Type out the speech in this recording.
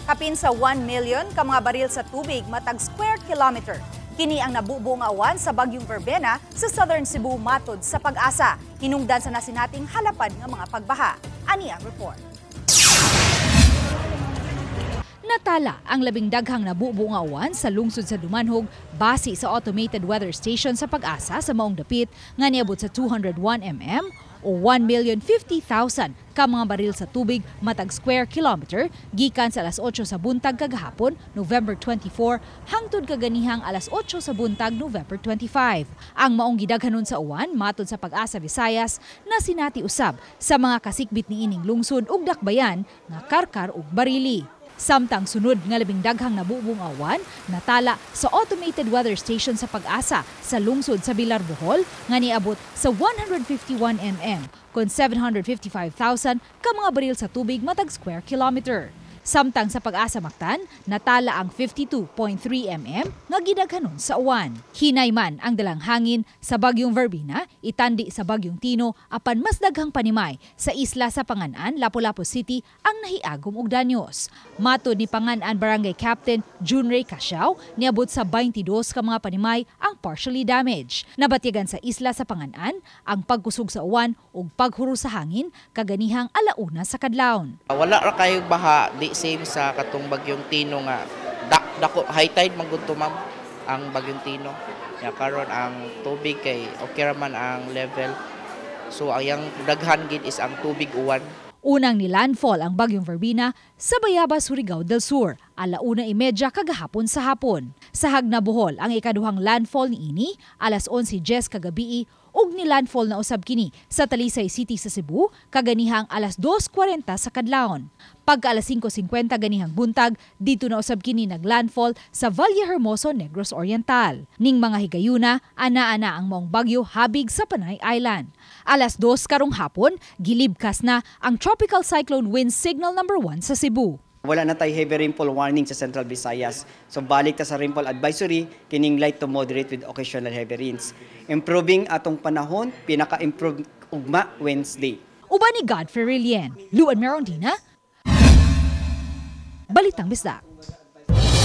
Kapin sa 1 million ka mga baril sa tubig matag square kilometer. Kini ang nabubo nga awan sa bagyong Verbena sa Southern Cebu matod sa PAGASA. Hinungdan sa nasinating halapad nga mga pagbaha. Ani ang report. Natala ang labing daghang nabubo nga uwan sa lungsod sa Dumanjug base sa automated weather station sa PAGASA sa maong dapit nga niabot sa 201 mm o 1,050,000 ka mga baril sa tubig matag square kilometer gikan sa alas 8 sa buntag kagahapon, November 24, hangtod kaganihang alas 8 sa buntag, November 25. Ang maong gidaghanon sa uwan matod sa PAGASA Visayas nasinati usab sa mga kasikbit niining lungsod ug dakbayan nga Carcar ug Barili. Samtang sunod nga labing daghang nabubong awan natala sa automated weather station sa PAGASA sa lungsod sa Bilar, Bohol nga niabot sa 151 mm kon 755,000 ka mga baril sa tubig matag square kilometer. Samtang sa PAGASA Mactan, natala ang 52.3 mm nga gidaghanon sa uwan. Hinay man ang dalang hangin sa bagyong Verbena, itandi sa bagyong Tino, apan mas daghang panimay sa isla sa Pangan-an, Lapu-Lapu City ang nahiagom og danyos. Matod ni Pangan-an Barangay Captain Junray Casiao, niabot sa 22 ka mga panimay ang partially damaged. Nabatyagan sa isla sa Pangan-an ang pagkusog sa uwan ug paghuro sa hangin kaganihang alauna sa kadlawon. Wala ra kayo baha, di same sa katong bagyong Tino nga dako high tide man gud to, ma'am, ang bagyong Tino. Ya karon ang tubig kay okay ra man ang level. So ang daghan gid is ang tubig uwan. Unang ni landfall ang bagyong Verbena sa Bayabas, Surigao del Sur, 1:30 kagahapon sa hapon. Sa Jagna, Bohol, ang ikaduhang landfall niini, alas 11:10 kagabii, ug ni landfall na usab kini sa Talisay City sa Cebu kaganihang alas 2:40 sa kadlawon. Pagka alas 5:50 ganihang buntag, dito na usab kini naglandfall sa Vallehermoso, Negros Oriental. Ning mga higayuna, ana-ana ang maong bagyo habig sa Panay Island. Alas 2 karong hapon, gilibkas na ang Tropical Cyclone Wind Signal number 1 sa Cebu. Wala na tayo heavy rainfall warning sa Central Visayas. So balik ta sa rainfall advisory, kining light to moderate with occasional heavy rains. Improving atong panahon, pinaka-improve ugma Wednesday. Uban ni Godfrey Relien, Luan Merondina, Balitang Bisdak.